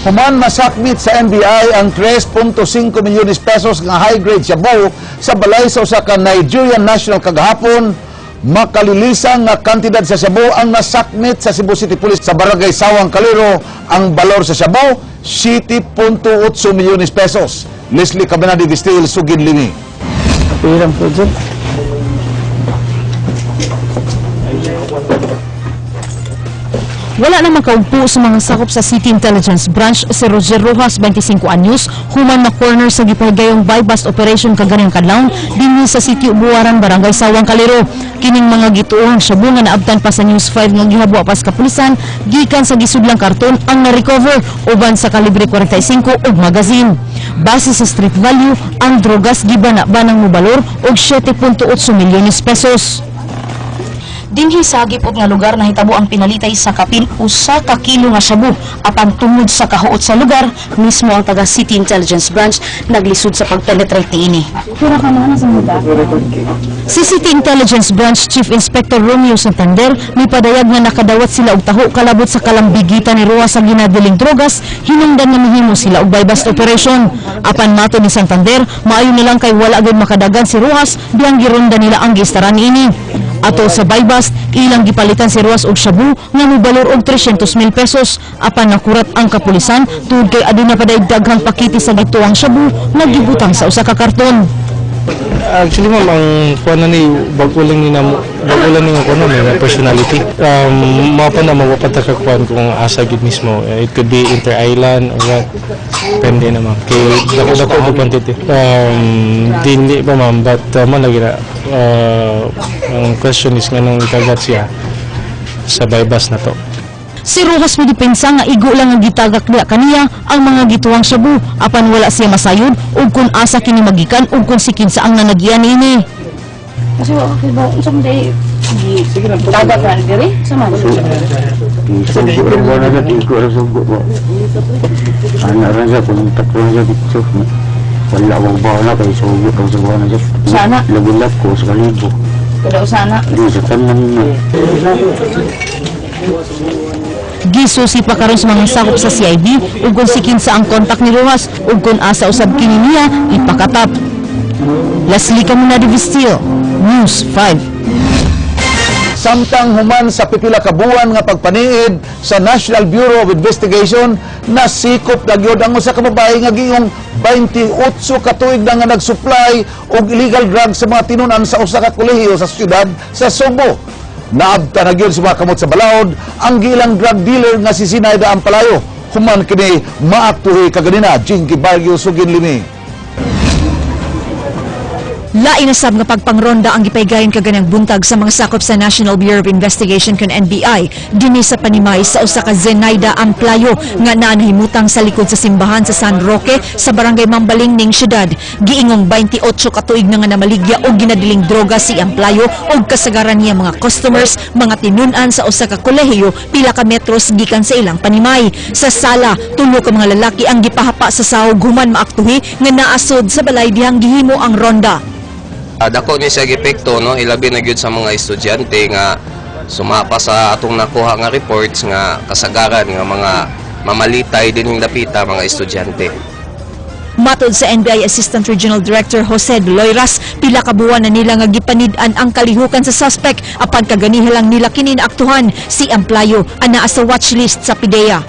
Human masakmit sa NBI ang 3.5 milyones pesos nga high-grade shabu sa balay sa usa ka Nigerian national kagahapon, makalilisang nga kantidad sa shabu ang nasakmit sa Cebu City Police sa Barangay Sawang Calero. Ang balor sa shabu, 7.8 milyones pesos. Leslie Cabanadi Vistil, sugid limi. Pirang po dyan. Wala na makaugpo sa mga sakop sa City Intelligence Branch si Roger Rojas, 25 anyos, human ma-corner sa gipahigayong buy-bust operation kaganang kadlawon dinhi sa Sitio Buwaran, Barangay Sawang Calero. Kining mga gituohang shabu nga naabtan pa sa News 5 nga gihabwa pa sa kapulisan, gikan sa gisudlang karton ang na-recover uban sa kalibre 45 ug magazine. Base sa street value, ang drogas gibana-banang mobalor og 7.8 milyones pesos. Dinhi sa gipot nga lugar nahitabo ang pinalitay sa kapin 1 ka kilo nga shabu, apan tungod sa kahuot sa lugar, mismo ang taga City Intelligence Branch naglisod sa pagpenetrate niini. Si City Intelligence Branch Chief Inspector Romeo Santander mipadayag nga nakadawat sila og taho kalabot sa kalambigitan ni Roa sa ginadiling drogas hinungdan nga mihimo sila og buy-bust operation. Apan mato ni Santander, maayo na lang kay wala gyud makadagan si Rojas dihang gironda nila ang gistaran niini. Ato sa buy-bust, ilang gipalitan si Rojas og shabu nga mobalor og 300,000 pesos, apan nakurat ang kapulisan tungod kay aduna pa day daghang pakete sa gituang shabu nga gibutang sa usa ka karton. Actually, ma'am, ang kuha na ni, bago lang ni namo, bago lang ni nga kuno may personality. Mao pa na mawapatakakuan kung asa gid mismo. It could be inter-island or what. Depende na, ma'am. Kay dako-dako po quantity. Dili pa, ma'am, but mo lagi na. Ang question is nganong ikagat siya sa bypass na to. Si Rojas midepensa nga igo lang ang gitagak niya kaniya ang mga gituwang shabu, apan wala siya masayod ug kung asa kini magikan ug kung si kinsa ang nanagyan niini. Kasi wa ko ba unsa man day tagak na diri sa man. Sugo rin ba na dyan? Igo rin sugo ba? Ano rin siya, kung tatlo na siya dito. Wala akong bawa na kay sugo ang sugo na siya. Sana? Labilap ko sa kalibo. Kada usana. Di sa tanan na. Gisusi pa karon sa mga sakop sa CIB ug kung si kinsa ang kontak ni Rojas ug kung asa usab kini niya ipakatap. Leslie Caminado Vistil, News 5. Samtang human sa pipila ka buwan nga pagpaniid sa National Bureau of Investigation, nasikop na gyud ang usa ka babae nga giingong 28 ka tuig na nga nag-supply og illegal drugs sa mga tinunan sa usa ka kolehiyo sa siyudad sa Sugbo. Naabta na gyud sa mga kamot sa balaod ang gilang drug dealer nga si Sinaida Ampalayo. Human kini maaktuhi kaganina. Jinky Barrio, sugin limi. Lain na sab nga pagpangronda ang gipaygayon kaganang buntag sa mga sakop sa National Bureau of Investigation kon NBI dinhi sa Panimay sa usa ka Zenaida Amplayo nga naa nahimutang sa likod sa simbahan sa San Roque sa Barangay Mambaling ning syudad. Giingong 28 ka tuig na nga namaligya og ginadiling droga si Amplayo og kasagaran niya mga customers mga tinun-an sa usa ka kolehiyo pila ka metros gikan sa ilang panimay. Sa sala, tulo ka mga lalaki ang gipahapa sa sahog human maaktuhi nga naasod sa balay dihang gihimo ang ronda. Dako ni siya epekto, no, ilabi na gyud sa mga estudyante nga sumapa sa atong nakuha nga reports nga kasagaran nga mga mamalitay din yung dapita mga estudyante. Matod sa NBI Assistant Regional Director Jose Loiras, pila ka buwan na nila nga gipanid-an ang kalihukan sa suspect apan kaganiha lang nila kini naaktuhan. Si Amplayo anaa sa watchlist sa PDEA.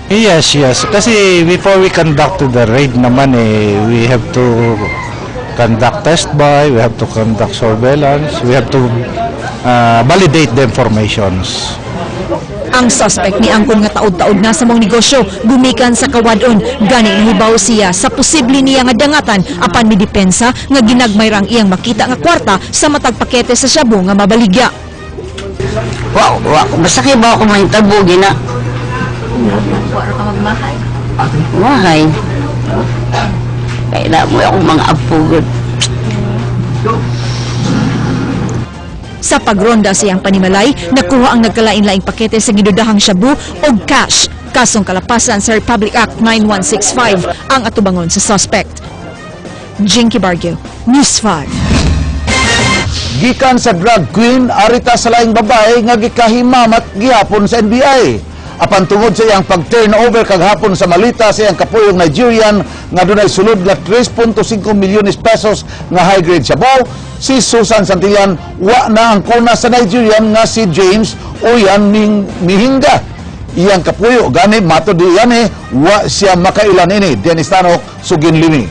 Yes. Kasi before we conduct the raid naman eh, we have to conduct test buy, we have to conduct surveillance, we have to validate the informations. Ang suspect ni angkon nga taod-taod na sa mong negosyo gumikan sa Kawadon, gani nahibaw siya sa posible niya nga dangatan, apan midepensa nga ginagmay rang iyang makita nga kwarta sa matag pakete sa shabu nga mabaligya. Wa, wa, basta kay ba ako mahitabo, gina. Wa ra ka magmahay. Mahay. Kaya na mo akong mga apo gud. Sa pagronda sa iyang panimalay, nakuha ang nagkalain-laing pakete sa gidudahang shabu og cash. Kasong kalapasan sa Republic Act 9165 ang atubangon sa suspect. Jinky Barrio, News 5. Gikan sa drug queen, arita sa laing babae nga gikahimamat gihapon sa NBI. Apan tungod sa iyang pag-turnover kagahapon sa malita sa iyang kapuyong Nigerian nga dunay sulod nga 3.5 milyones pesos nga high grade shabu, si Susan Santillan wa na ang kuna sa Nigerian nga si James Oyan Ming Mihinga. Iyang kapuyo gani matod di yan eh, wa siya makailan ini. Dennis Tanok, Sugin Limi.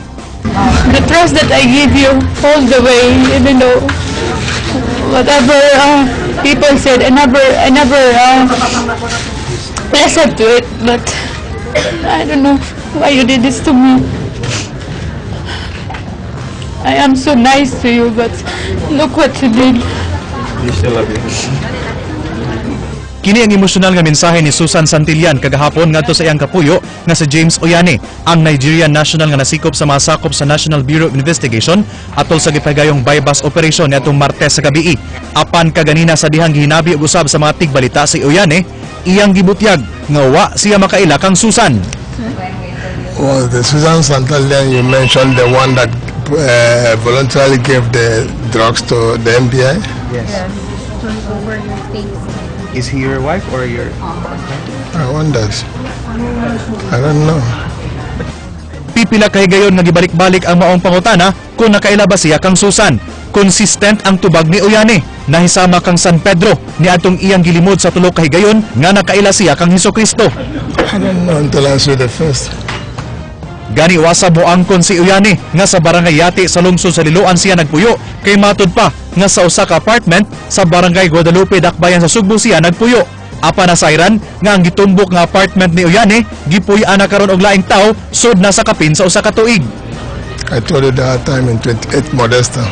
The trust that I give you all the way, even though whatever people said, I never listened to it, but I don't know why you did this to me. I am so nice to you, but look what you did. Kini ang emosyonal nga mensahe ni Susan Santillan kagahapon ngadto sa iyang kapuyo nga si James Oyane, ang Nigerian national nga nasikop sa mga sakop sa National Bureau of Investigation atol sa gipagayong buy-bust operation niadtong Martes sa gabii. Apan kaganina sa dihang gihinabi og usab sa mga tigbalita si Oyane, iyang gibutyag nga wa siya makaila kang Susan. Was the Susan Santillan you mentioned the one that voluntarily gave the drugs to the NBI? Yes. Is he your wife or your I wondered. I don't know. Pipila kay gayon nga gibalik-balik ang maong pangutana kung nakaila ba siya kang Susan. Consistent ang tubag ni Oyane. Nahisama kang San Pedro niadtong iyang gilimod sa tulo ka higayon nga nakaila siya kang Hesukristo. I don't know until I see the face. Gani wa sa moangkon si Oyane nga sa Barangay Yati sa lungsod sa Liloan siya nagpuyo kay matud pa nga sa usa ka apartment sa Barangay Guadalupe, Dakbayan sa Sugbo siya nagpuyo. Apan nasayran nga ang gitumbok nga apartment ni Oyane gipuy-an na karon og laing tawo sud na sa kapin sa usa ka tuig. I told you that time in 28 Modesta.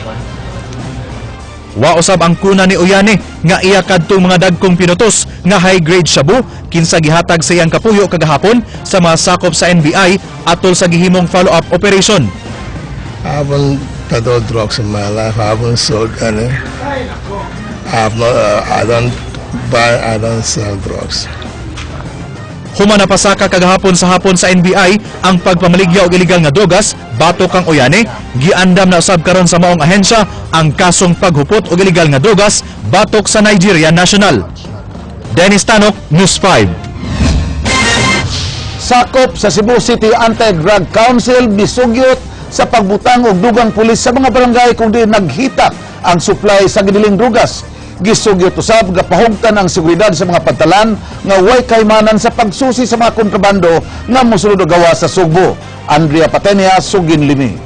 Wa usab ang kuna ni Oyane nga iya kadtong mga dagkong pinutos nga high grade shabu kinsa gihatag sa iyang kapuyo kagahapon sa mga sakop sa NBI atol sa gihimong follow-up operation. I haven't peddled drugs in my life. I haven't sold any. I have not. I don't buy. I don't sell drugs. Human napasaka kagahapon sa hapon sa NBI ang pagpamaligya og illegal nga drogas batok kang Oyane, giandam na usab karon sa maong ahensya ang kasong paghupot og illegal nga drogas batok sa Nigerian national. Dennis Tanok, News 5. Sakop sa Cebu City Anti-Drug Council misugyot sa pagbutang og dugang pulis sa mga barangay kung di naghitak ang supply sa giniling drugas. Gisugyot usab nga pahugtan ang seguridad sa mga pantalan nga way kaymanan sa pagsusi sa mga kontrabando nga mosulod og gawa sa Sugbo. Andrea Patenia, Sugin Limi.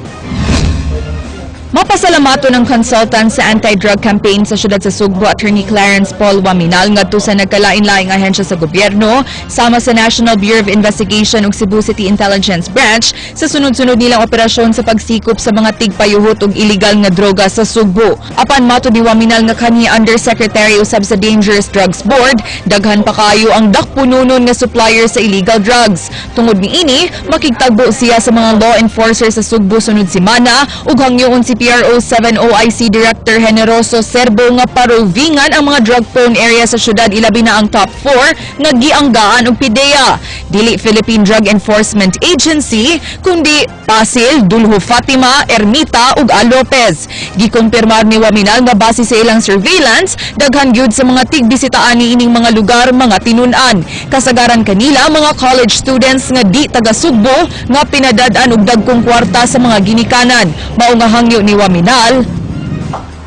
Mapasalamaton ang consultant sa anti-drug campaign sa siyudad sa Sugbo, Attorney Clarence Paul Waminal, ngadto sa nagkalain-laing ahensya sa gobyerno sama sa National Bureau of Investigation ug Cebu City Intelligence Branch sa sunod-sunod nilang operasyon sa pagsikop sa mga tigpayuhot og illegal nga droga sa Sugbo. Apan matud ni Waminal nga kani Undersecretary usab sa Dangerous Drugs Board, daghan pa kayo ang dakpununon nga supplier sa illegal drugs. Tungod niini, makigtagbo siya sa mga law enforcer sa Sugbo sunod semana ug hangyoon si PRO 7 OIC Director Generoso Serbo nga parovingan ang mga drug prone area sa syudad, ilabi na ang top 4 nga gianggaan og PDEA. Dili Philippine Drug Enforcement Agency kundi Pasil, Duljo Fatima, Ermita ug A. Lopez. Gikumpirmar ni Waminal nga base sa ilang surveillance, daghan gyud sa mga tigbisitaan ni ining mga lugar mga tinun-an. Kasagaran kanila mga college students nga di taga Sugbo nga pinadad-an og dagkong kwarta sa mga ginikanan. Mao nga hangyo ni Waminal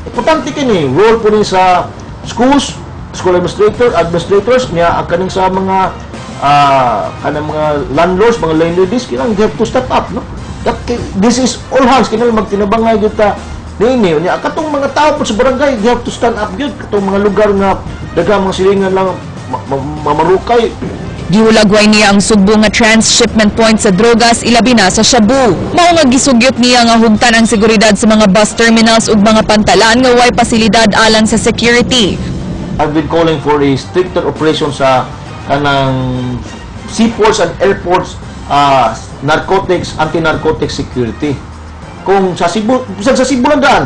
Importante kini role po ni sa schools, school administrator, administrators niya, ang kaning sa mga kanang mga landlords, mga landladies, kinahanglan they have to step up, no? That, this is all hands, kinahanglan magtinabangay gyud ta niini. Nya katong mga tao po sa barangay, they have to stand up gyud katong mga lugar nga daghang mga silingan lang mamarukay. Gihulagway niya ang Sugbo nga transshipment point sa drogas, ilabi na sa shabu. Mao nga gisugyot niya nga hugtan ang seguridad sa mga bus terminals ug mga pantalan nga way pasilidad alang sa security. I've been calling for a stricter operation sa kanang seaports and airports, narcotics, anti-narcotics security. Kung sa Cebu, bisan sa Cebu lang daan,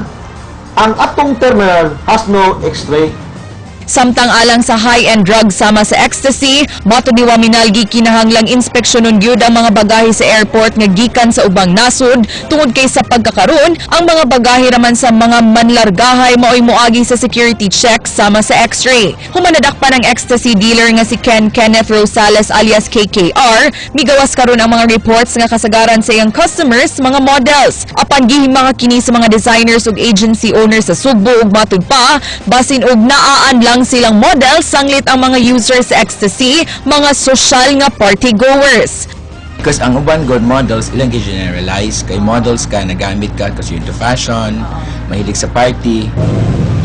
ang atong terminal has no x-ray. Samtang alang sa high-end drugs sama sa ecstasy, matud ni Waminal, gikinahanglang inspeksyonon gyud ang mga bagahe sa airport nga gikan sa ubang nasod tungod kay sa pagkakaron ang mga bagahe raman sa mga manlargahay maoy moagi sa security check sama sa X-ray. Human nadakpan ang ecstasy dealer nga si Ken Kenneth Rosales alias KKR, migawas karon ang mga reports nga kasagaran sa iyang customers mga models. Apan gihimaka kini sa mga designers ug agency owners sa Sugbo ug matud pa basin og naaan lang silang model sanglit ang mga users sa ecstasy mga sosyal nga party goers. Because ang uban good models, ilang gi-generalize. Kay models ka, nagamit ka kasi into fashion, mahilig sa party.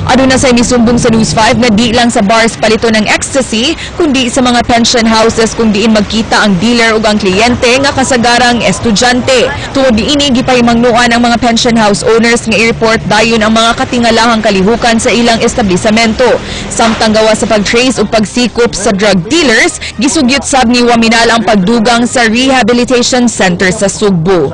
Aduna say misumbong sa News 5 nga di lang sa bars palito ng ecstasy, kundi sa mga pension houses kung diin magkita ang dealer ug ang kliyente nga kasagarang estudyante. Tungod niini, gipahimangnuan ang mga pension house owners nga i-report dayon ang mga katingalahang kalihukan sa ilang establisamento. Samtang gawa sa pag-trace ug pagsikop sa drug dealers, gisugyot sab ni Waminal ang pagdugang sa rehabilitation center sa Sugbo.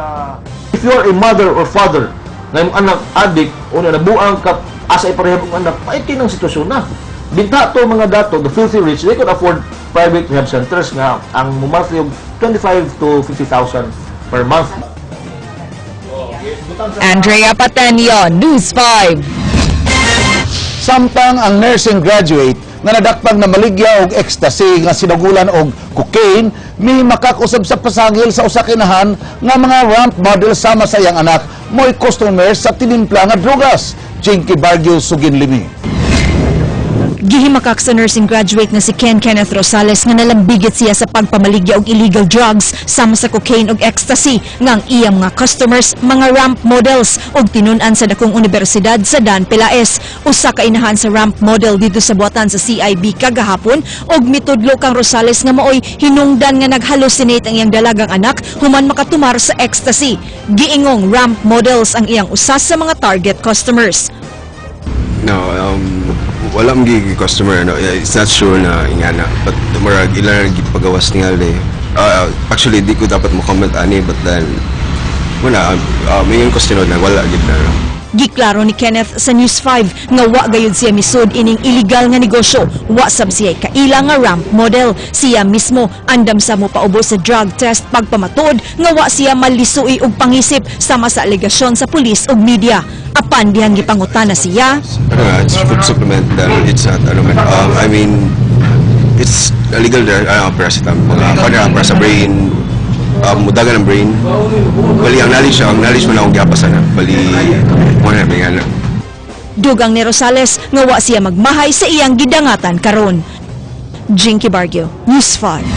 If you're a mother or father na imong anak addict o na nabuang ka asa iparehab ang anak, paiti ng sitwasyon na. Binta to mga dato, the filthy rich, they could afford private rehab centers nga ang monthly og 25 to 50,000 per month. Andrea Patenio, News 5. Samtang ang nursing graduate nga nadakpang na maligya og ecstasy nga sinugulan og cocaine, mihimakak usab sa pasangil sa usa ka inahan nga mga ramp model sama sa iyang anak mo'y customer sa tinimpla nga drogas. Jinky Bargio, sugin limi. Gihimakak sa nursing graduate nga si Ken Kenneth Rosales nga nalambigit siya sa pagpamaligya og illegal drugs sama sa cocaine ug ecstasy nga ang iyang mga customers mga ramp models ug tinun-an sa dakong universidad sa Dan Pelaez. Usa ka inahan sa ramp model didto sa buhatan sa CIB kagahapon ug mitudlo kang Rosales nga maoy hinungdan nga naghallucinate ang iyang dalagang anak human makatumar sa ecstasy. Giingong ramp models ang iyang usa sa mga target customers. No, wala man gig customer, no. It's not sure na ingana, but murag ila na gipagawas ningali. Actually, di ko dapat mo comment ani, but then wala, may ko sinod na wala gid na, no. Giklaro ni Kenneth sa News 5 nga wa gayud siya misud ining illegal nga negosyo. Wa sab siya kaila nga ramp model. Siya mismo andam sa mo paubo sa drug test pagpamatuod nga wa siya malisui og pangisip sama sa alegasyon sa pulis ug media. Apan dihang gipangutana siya, Ano nga, it's food supplement, then it's not, ano man, I mean, it's illegal there, ano, paracetamol, mga, ano, para sa brain, mudagan ng brain. Bali, ang knowledge mo na akong giapasan na. Bali, mo na, may nga. Dugang ni Rosales nga wa siya magmahay sa iyang gidangatan karon. Jinky Bargio, News 5.